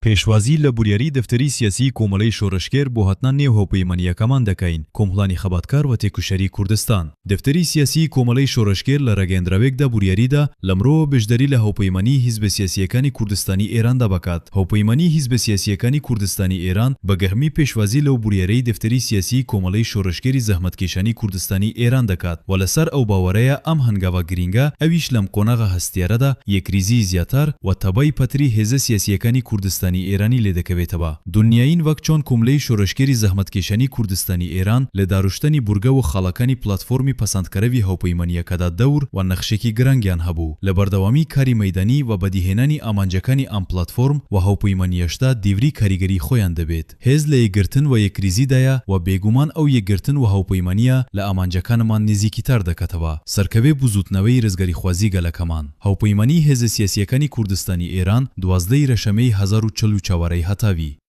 پێشوازی لە بریاری دەفتەری سیاسیی کۆمەلەی شۆرشگێر بۆ هاتنە نێو هاوپەیمانییەکەمان دەکەین کۆمهڵانی خەباتکار و تێکوشەری کوردستان. دەفتەری سیاسیی کۆمەلەی شۆرشگێر لە راگەیەندراوێکدا بریاریدا لەمرۆوە بەشداری لە هاوپەیمانیی حیزبە سیاسییەکانی کوردستانی ئێراندا بکات. هاوپەیمانیی حیزبە سیاسییەکانی کوردستانی ئێران بە گهرمی پێشوازی لەو بریارەی دەفتەری سیاسیی کۆمەلەی شۆرشگێری زەحمەتکێشانی کوردستانی ئێران دەکات و لەسەر ئەو باوەرەیە ئەم هەنگاوە گرینگە ئەویش لەم قۆناغە هەستیارەدا یەکریزیی زیاتر و تەبای پتری هێزە سیاسییەکانی کوردستانی ئێرانی لێدەکەوێتەوە. دڵنیاین وەک چۆن کۆملەی شۆرشگێری زەحمەتکێشانی کوردستانی ئێران لە دارشتنی بورگە و خاڵەکانی پلاتفۆرمی پەسەندکراوی هاوپەیمانییەکەدا دەور و نەخشێکی گرنگیان هەبوو، لە بەردەوامیی کاری مەیدانی و بەدیهێنانی ئامانجەکانی ئەم پلاتفۆرم و هاوپەیمانییەشدا دەوری کاریگەری خۆیان دەبێت. هێز لە یەکگرتن و یەکریزیدایە و بێگومان ئەو یەکگرتن و هاوپەیمانییە لە ئامانجەکانمان نزیکیتر دەکاتەوە. سەرکەوێ بزووتنەوەی رزگاریخوازی گەلەکەمان. هاوپەیمانیی هێزە سیاسییەکانی کوردستانی ئێران، 12 ی رەشەمەی 1044 ی هەتاوی.